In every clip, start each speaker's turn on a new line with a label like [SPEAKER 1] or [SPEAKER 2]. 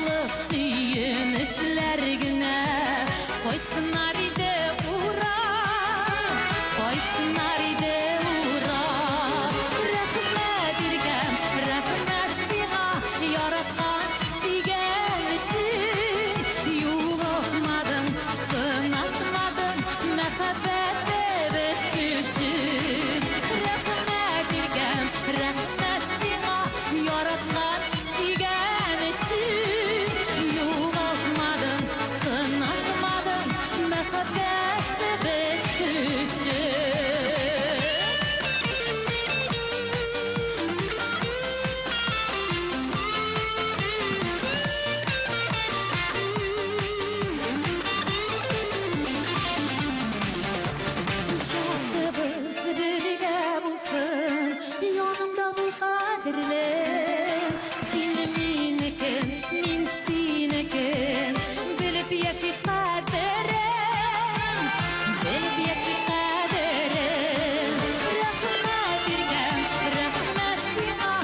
[SPEAKER 1] Шатлык сөенечләр генә кайтсыннар иде, ура! Кайтсыннар иде, ура! Рәхмәт, иркәм, рәхмәт сиңа, яраткан, сөйгән өчен. Югалтмадың, сынатмадың мәхәббәтебез көчен. Рәхмәт, иркәм, рәхмәт сиңа, яраткан, сөйгән өчен. Югалтмадың, сынатмадың мәхәббәтебез көчен. Шартыбыз бергә булсын, янымда бул, кадерлем. Син минеке, мин синеке, белеп яшик кадерен, белеп яшик кадерен. Рәхмәт, иркәм, рәхмәт сиңа,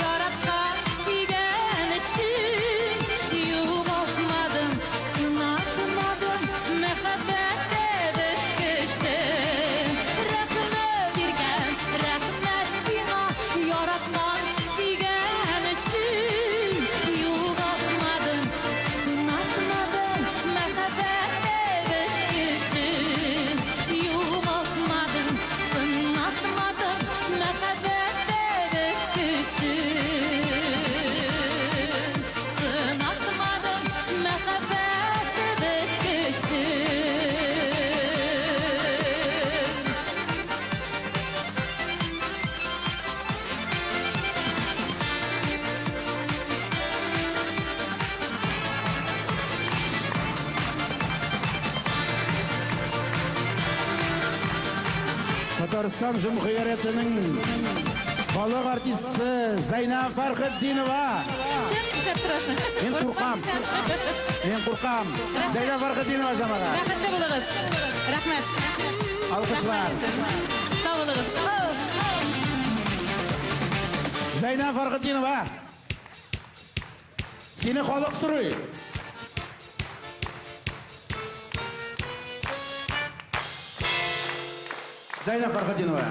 [SPEAKER 1] яраткан, сөйгән өчен. Югалтмадың, сынатмадың мәхәббәтебез көчен. Рәхмәт, иркәм, рәхмәт сиңа, яраткан, сөйгән өчен. Югалтмадың, сынатмадың мәхәббәтебез көчен. Югалтмадың, сынатмадың мәхәббәтебез көчен. Сынатмадың мәхәббәтебез көчен.
[SPEAKER 2] Татарстан Җөмһүриятенең халык артисткасы Зәйнәб Фәрхетдинова.
[SPEAKER 3] Син нишләп торасың?
[SPEAKER 2] Мин куркам. Мин куркам. Зәйнәб Фәрхетдинова, җәмәгать.
[SPEAKER 3] Бәхетле булыгыз. Рәхмәт.
[SPEAKER 2] Алкышлар.
[SPEAKER 3] Сау булыгыз.
[SPEAKER 2] Зәйнәб Фәрхетдинова. Сине халык сорый. Зәйнәб Фәрхетдинова.